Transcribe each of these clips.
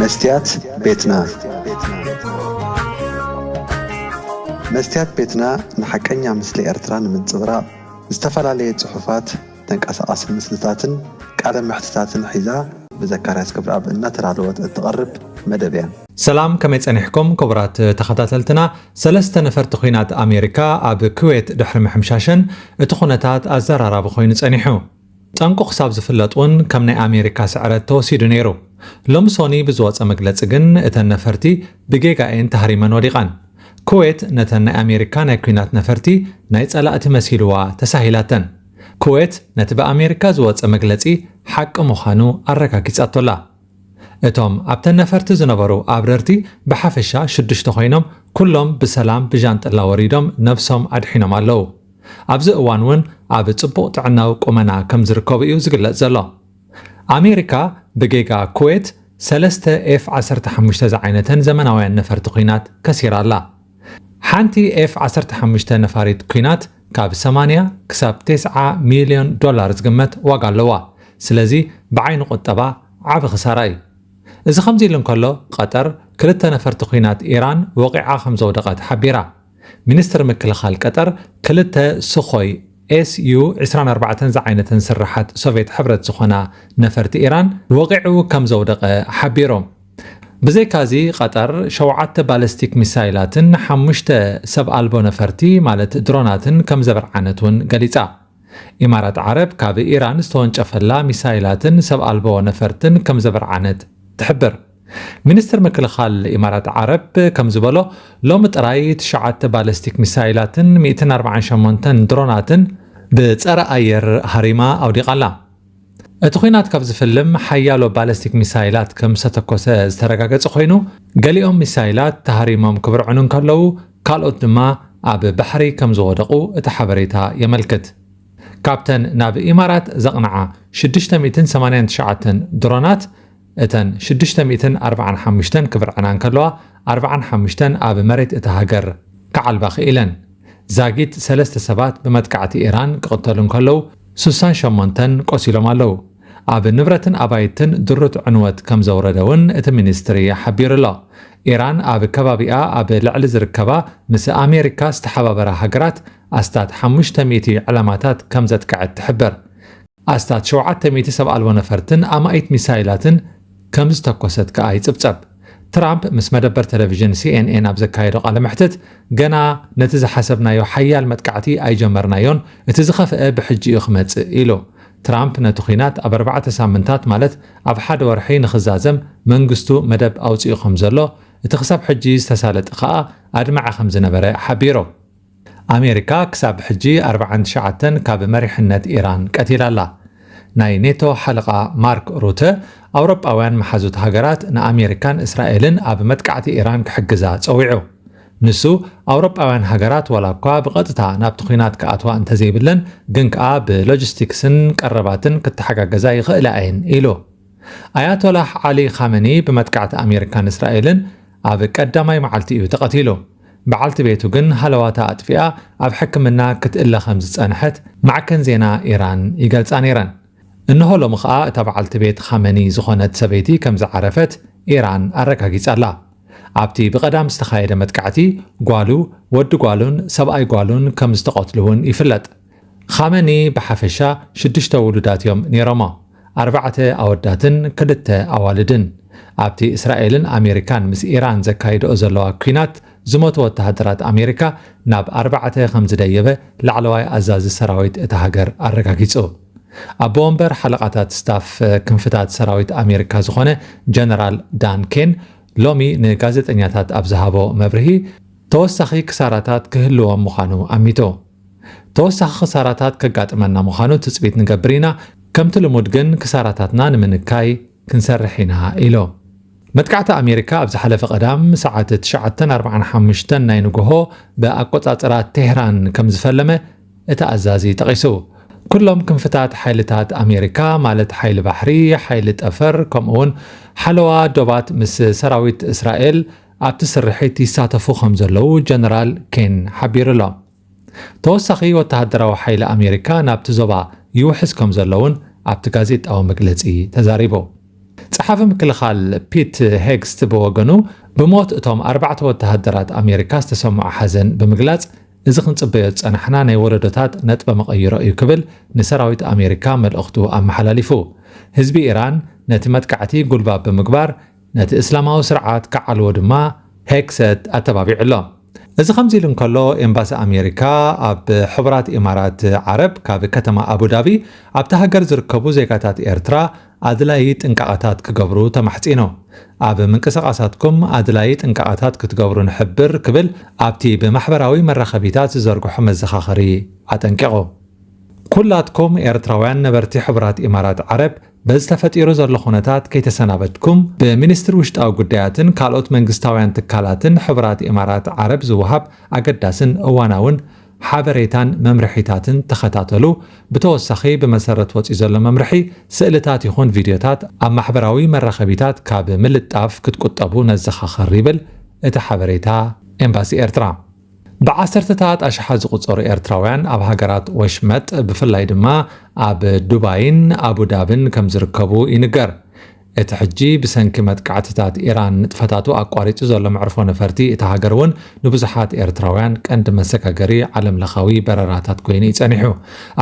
መስትያት ቤትና። መስትያት ቤትና ንሓቀኛ ምስሊ ኤርትራ ንምንጽብራቕ ዝተፈላለየ ጽሑፋት፣ ተንቀሳቓሲ ምስልታትን ቃለ መሕትታትን ሒዛ ብዘካርያስ ክብረኣብ እናተዳለወት እትቐርብ መደብ እያ። ሰላም፣ ከመይ ጸኒሕኩም ክቡራት ተኸታተልትና? ሰለስተ ነፈርቲ ኲናት ኣሜሪካ ኣብ ኩዌት ድሕሪ ምሕምሻሸን እቲ ኩነታት ኣዘራራቢ ኮይኑ ጸኒሑ። ጠንቁ ክሳብ ዝፍለጥ እውን ከም ናይ ኣሜሪካ ስዕረት ተወሲዱ ነይሩ። ሎሚ ሶኒ ብዝወጸ መግለጺ ግን እተን ነፈርቲ ብጌጋ እየን ተሃሪመን ወዲቐን። ኩዌት ነተን ናይ ኣሜሪካ ናይ ኲናት ነፈርቲ ናይ ጸላእቲ መሲልዋ ተሳሂላተን። ኩዌት ነቲ ብኣሜሪካ ዝወጸ መግለጺ ሓቂ ምዃኑ ኣረጋጊጻቶላ። እቶም ኣብተን ነፈርቲ ዝነበሩ ኣብረርቲ ብሓፈሻ ሽዱሽተ ኮይኖም ኩሎም ብሰላም ብጃንጥላ ወሪዶም ነብሶም ኣድሒኖም ኣለዉ። ኣብዚ እዋን እውን ኣብ ጽቡቕ ጥዕናዊ ቁመና ከም ዝርከቡ እዩ ዝግለጽ ዘሎ። ኣሜሪካ ብጌጋ ኩዌት ሰለስተ ኤፍ ዓሰርተ ሓሙሽተ ዝዓይነተን ዘመናውያን ነፈርቲ ኲናት ከሲራ ኣላ። ሓንቲ ኤፍ ዓሰርተ ሓሙሽተ ነፋሪት ኲናት ካብ ሰማንያ ክሳብ ተስዓ ሚልዮን ዶላር ዝግመት ዋጋ ኣለዋ። ስለዚ ብዓይኒ ቁጠባ ዓቢ ክሳራ እዩ። እዚ ከምዚ ኢሉ እንከሎ፣ ቀጠር ክልተ ነፈርቲ ኲናት ኢራን ወቒዓ ከም ዘውደቐት ሓቢራ። ሚኒስትር ምክልኻል ቀጠር ክልተ ሱኾይ ኤስ ዩ ዕስራን ኣርባዕተን ዝዓይነተን ስርሓት ሶቭየት ሕብረት ዝኾና ነፈርቲ ኢራን ወቒዑ ከም ዘውደቐ ሓቢሩ። ብዘይካዚ፣ ቀጠር ሸውዓተ ባለስቲክ ሚሳይላትን ሓሙሽተ ሰብ ኣልቦ ነፈርቲ ማለት ድሮናትን ከም ዘበርዓነት እውን ገሊጻ። ኢማራት ዓረብ ካብ ኢራን ዝተወንጨፈላ ሚሳይላትን ሰብ ኣልቦ ነፈርትን ከም ዘበርዓነት ትሕብር። ሚኒስትር ምክልኻል ኢማራት ዓረብ ከም ዝበሎ፣ ሎሚ ጥራይ ትሽዓተ ባለስቲክ ሚሳይላትን ሚእትን ኣርባዓን ሸሞንተን ድሮናትን ብጸረ ኣየር ሃሪማ ኣውዲቓ ኣላ። እቲ ኲናት ካብ ዝፍልም ሓያሎ ባለስቲክ ሚሳይላት ከም ዝተተኮሰ ዝተረጋገጸ ኮይኑ፣ ገሊኦም ሚሳይላት ተሃሪሞም ክብርዕኑ እንከለዉ፣ ካልኦት ድማ ኣብ ባሕሪ ከም ዝወደቑ እቲ ሓበሬታ የመልክት። ካብተን ናብ ኢማራት ዘቕንዓ ሽዱሽተ ሚእትን ሰማንያን ትሽዓተን ድሮናት፣ እተን ሽዱሽተ ሚእትን ኣርባዓን ሓሙሽተን ክብርዕና እንከለዋ፣ ኣርባዓን ሓሙሽተን ኣብ መሬት እታ ሃገር ክዓልባ ክኢለን። ዛጊት ሰለስተ ሰባት ብመጥቃዕቲ ኢራን ክቕተሉ እንከለዉ፣ ሱሳን ሸሞንተን ቆሲሎም ኣለዉ። ኣብ ንብረትን ኣባይትን ድሩት ዕንወት ከም ዘውረደ እውን እቲ ሚኒስትሪ ሓቢሩ ኣሎ። ኢራን ኣብ ከባቢኣ ኣብ ልዕሊ ዝርከባ ምስ ኣሜሪካ ዝተሓባበራ ሃገራት ኣስታት ሓሙሽተ ሚእቲ ዕላማታት ከም ዘጥቅዐት ትሕብር። ኣስታት ሸውዓተ ሚእቲ ሰብ ኣልቦ ነፈርትን ኣማኢት ሚሳይላትን ከም ዝተኮሰት ከኣ ይጽብጸብ። ትራምፕ ምስ መደበር ቴሌቪዥን ሲ ኤን ኤን ኣብ ዘካየዶ ቃለ መሕትት፣ ገና ነቲ ዝሓሰብናዮ ሓያል መጥቃዕቲ ኣይጀመርናዮን፣ እቲ ዝኸፍአ ብሕጂ እዩ ክመጽእ ኢሉ። ትራምፕ ነቲ ኲናት ኣብ ኣርባዕተ ሳምንታት፣ ማለት ኣብ ሓደ ወርሒ ንኽዛዘም መንግስቱ መደብ ኣውጺኡ ከም ዘሎ፣ እቲ ክሳብ ሕጂ ዝተሳለጠ ከኣ ኣድማዒ ከም ዝነበረ ሓቢሩ። ኣሜሪካ ክሳብ ሕጂ ኣርባዓን ትሽዓተን ካብ መሪሕነት ኢራን ቀቲላ ኣላ። ናይ ኔቶ ሓለቓ ማርክ ሩተ፣ ኣውሮጳውያን መሓዙት ሃገራት ንኣሜሪካን እስራኤልን ኣብ መጥቃዕቲ ኢራን ክሕግዛ ጸዊዑ። ንሱ፣ ኣውሮጳውያን ሃገራት ዋላ እኳ ብቐጥታ ናብቲ ኲናት ክኣትዋ እንተዘይብለን፣ ግን ከኣ ብሎጂስቲክስን ቀረባትን ክተሓጋገዛ ይኽእላ እየን ኢሉ። ኣያቶላህ ዓሊ ኻመኒ ብመጥቃዕቲ ኣሜሪካን እስራኤልን ኣብ ቀዳማይ መዓልቲ እዩ ተቐቲሉ። በዓልቲ ቤቱ ግን ሃለዋታ ኣጥፊኣ ኣብ ሕክምና ክትእለ ከም ዝጸንሐት ማዕከን ዜና ኢራን ይገልጻ ነይረን። እንሆ ሎሚ ኸኣ እታ በዓልቲ ቤት ኻመኒ ዝኾነት ሰበይቲ ከም ዝዓረፈት ኢራን ኣረጋጊጻ ኣላ። ኣብቲ ብቐዳም ዝተኻየደ መጥቃዕቲ ጓሉ፣ ወዲ ጓሉን ሰብኣይ ጓሉን ከም ዝተቐትሉ እውን ይፍለጥ። ኻመኒ ብሓፈሻ ሽዱሽተ ውሉዳት እዮም ነይሮሞ፣ ኣርባዕተ ኣወዳትን ክልተ ኣዋልድን። ኣብቲ እስራኤልን ኣሜሪካን ምስ ኢራን ዘካይድኦ ዘለዋ ኲናት ዝሞቱ ወተሃደራት ኣሜሪካ ናብ ኣርባዕተ ከም ዝደየበ ላዕለዋይ ኣዛዚ ሰራዊት እታ ሃገር ኣረጋጊጹ። ኣቦ ወንበር ሓለቓታት ስታፍ ክንፍታት ሰራዊት ኣሜሪካ ዝኾነ ጀነራል ዳን ኬን ሎሚ ንጋዜጠኛታት ኣብ ዝሃቦ መብርሂ፣ ተወሳኺ ክሳራታት ክህልዎም ምዃኑ ኣሚቱ። ተወሳኺ ክሳራታት ከጋጥመና ምዃኑ ትጽቢት ንገብር ኢና፣ ከምቲ ልሙድ ግን ክሳራታትና ንምንካይ ክንሰርሕ ኢና ኢሉ። መጥቃዕቲ ኣሜሪካ ኣብ ዝሓለፈ ቀዳም ሰዓት ትሽዓተን ኣርባዓን ሓሙሽተን ናይ ንግሆ ብኣቆጻጽራ ቴህራን ከም ዝፈለመ እቲ ኣዛዚ ጠቒሱ። ኩሎም ክንፍታት ሓይልታት ኣሜሪካ፣ ማለት ሓይሊ ባሕሪ፣ ሓይሊ ጠፈር፣ ከምኡውን ሓለዋ ዶባት ምስ ሰራዊት እስራኤል ኣብቲ ስርሒት ይሳተፉ ከም ዘለዉ ጀነራል ኬን ሓቢሩ ኣሎ። ተወሳኺ ወተሃደራዊ ሓይሊ ኣሜሪካ ናብቲ ዞባ ይውሕዝ ከም ዘሎ እውን ኣብቲ ጋዜጣዊ መግለጺ ተዛሪቡ። ጸሓፊ ምክልኻል ፒት ሄግስት ብወገኑ፣ ብሞት እቶም ኣርባዕተ ወተሃደራት ኣሜሪካ ዝተሰምዖ ሓዘን ብምግላጽ፣ እዚ ክንጽበዮ ዝጸናሕና ናይ ወለዶታት ነጥበ መቐይሮ እዩ ክብል ንሰራዊት ኣሜሪካ መልእኽቱ ኣመሓላሊፉ። ህዝቢ ኢራን ነቲ መጥቃዕቲ ጉልባብ ብምግባር፣ ነቲ እስላማዊ ስርዓት ክዓልዎ ድማ ሄግሰት ኣተባቢዑ ኣሎ። እዚ ከምዚ ኢሉ እንከሎ፣ ኤምባሲ ኣሜሪካ ኣብ ሕቡራት ኢማራት ዓረብ ካብ ከተማ ኣቡዳቢ ኣብታ ሃገር ዝርከቡ ዜጋታት ኤርትራ ኣድላዪ ጥንቃቐታት ክገብሩ ተማሕጺኑ። ኣብ ምንቅስቓሳትኩም ኣድላዪ ጥንቃቐታት ክትገብሩ ንሕብር ክብል ኣብቲ ብማሕበራዊ መራኸቢታት ዝዘርግሖ መዘኻኸሪ ኣጠንቂቑ። ኩላትኩም ኤርትራውያን ነበርቲ ሕቡራት ኢማራት ዓረብ በዚ ተፈጢሩ ዘሎ ኩነታት ከይተሰናበትኩም ብሚኒስትሪ ውሽጣዊ ጉዳያትን ካልኦት መንግስታውያን ትካላትን ሕቡራት ኢማራት ዓረብ ዝወሃብ ኣገዳስን እዋናውን ሓበሬታን መምርሒታትን ተኸታተሉ። ብተወሳኺ ብመሰረት ወፂኡ ዘሎ መምርሒ ስእልታት ይኹን ቪድዮታት ኣብ ማሕበራዊ መራኸቢታት ካብ ምልጣፍ ክትቁጠቡ ነዘኻኸር ይብል እቲ ሓበሬታ ኤምባሲ ኤርትራ። ብዓሰርተታት ኣሽሓት ዝቑጸሩ ኤርትራውያን ኣብ ሃገራት ወሽመጥ ብፍላይ ድማ ኣብ ዱባይን ኣቡዳብን ከም ዝርከቡ ይንገር። እቲ ሕጂ ብሰንኪ መጥቃዕትታት ኢራን ንጥፈታቱ ኣቋሪጹ ዘሎ መዕርፎ ነፈርቲ እታ ሃገር እውን ንብዙሓት ኤርትራውያን ቀንዲ መሰጋገሪ ዓለምለኻዊ በረራታት ኮይኑ እዩ ጸኒሑ።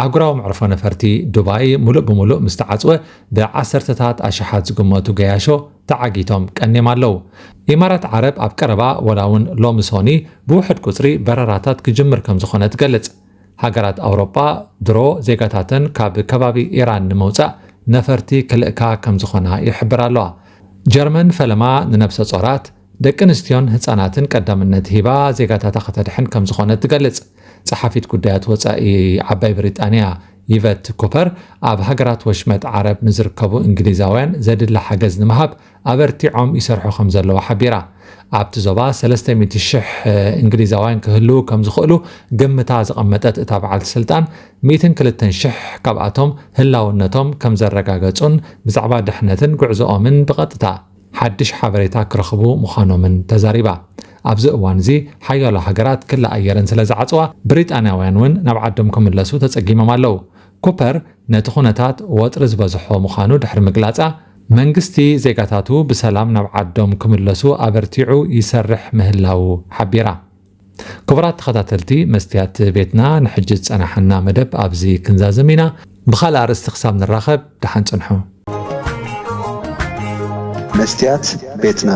ኣህጉራዊ መዕርፎ ነፈርቲ ዱባይ ሙሉእ ብሙሉእ ምስ ተዓጽወ ብዓሰርተታት ኣሽሓት ዝግመቱ ገያሾ ተዓጊቶም ቀንዮም ኣለዉ። ኢማራት ዓረብ ኣብ ቀረባ ወላ እውን ሎሚ ሶኒ ብውሕድ ቁጽሪ በረራታት ክጅምር ከም ዝኾነ ትገልጽ። ሃገራት ኣውሮጳ ድሮ ዜጋታተን ካብ ከባቢ ኢራን ንምውጻእ ነፈርቲ ክልእካ ከም ዝኾና ይሕብር ኣለዋ። ጀርመን ፈለማ ንነብሰ ጾራት፣ ደቂ ኣንስትዮን ህጻናትን ቀዳምነት ሂባ ዜጋታታ ከተድሕን ከም ዝኾነት ትገልጽ። ጸሓፊት ጉዳያት ወጻኢ ዓባይ ብሪጣንያ ይቨት ኩፐር ኣብ ሃገራት ወሽመጥ ዓረብ ንዝርከቡ እንግሊዛውያን ዘድሊ ሓገዝ ንምሃብ ኣበርቲዖም ይሰርሑ ከም ዘለዉ ሓቢራ። ኣብቲ ዞባ ሰለስተ ሚእቲ ሽሕ እንግሊዛውያን ክህልዉ ከም ዝኽእሉ ግምታ ዘቐመጠት እታ በዓልቲ ስልጣን፣ ሚእትን ክልተን ሽሕ ካብኣቶም ህላውነቶም ከም ዘረጋገጹን ብዛዕባ ድሕነትን ጉዕዞኦምን ብቐጥታ ሓድሽ ሓበሬታ ክረኽቡ ምዃኖምን ተዛሪባ። ኣብዚ እዋን እዚ ሓያሎ ሃገራት ክሊ ኣየረን ስለ ዝዓጽዋ፣ ብሪጣንያውያን እውን ናብ ዓዶም ክምለሱ ተጸጊሞም ኣለዉ። ኩፐር ነቲ ኩነታት ወጥሪ ዝበዝሖ ምዃኑ ድሕሪ ምግላጻ፣ መንግስቲ ዜጋታቱ ብሰላም ናብ ዓዶም ክምለሱ ኣበርቲዑ ይሰርሕ ምህላዉ ሓቢራ። ክቡራት ተኸታተልቲ መስትያት ቤትና፣ ንሕጂ ዝጸናሓና መደብ ኣብዚ ክንዛዝም ኢና። ብኻልእ ኣርእስቲ ክሳብ ንራኸብ፣ ደሓን ጽንሑ። መስትያት ቤትና።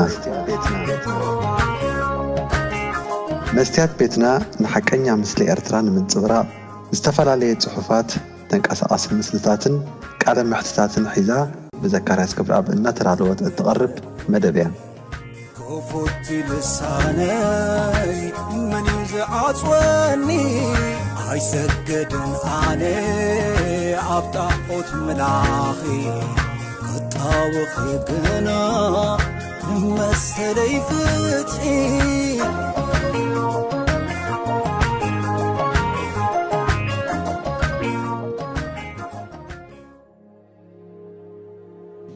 መስትያት ቤትና ንሓቀኛ ምስሊ ኤርትራ ንምንጽብራቕ ዝተፈላለየ ጽሑፋት፣ ተንቀሳቓሲ ምስልታትን ቃለ መሕትታትን ሒዛ ብዘካርያስ ገብረኣብ እናተዳለወት እትቐርብ መደብ እያ። ክፉት ልሳነይ መን እዩ ዝዓጽወኒ? ኣይሰግድን ኣነ ኣብ ጣዖት ምላኺ። ክጣወኺ ግና ንመሰለይ ፍትሒ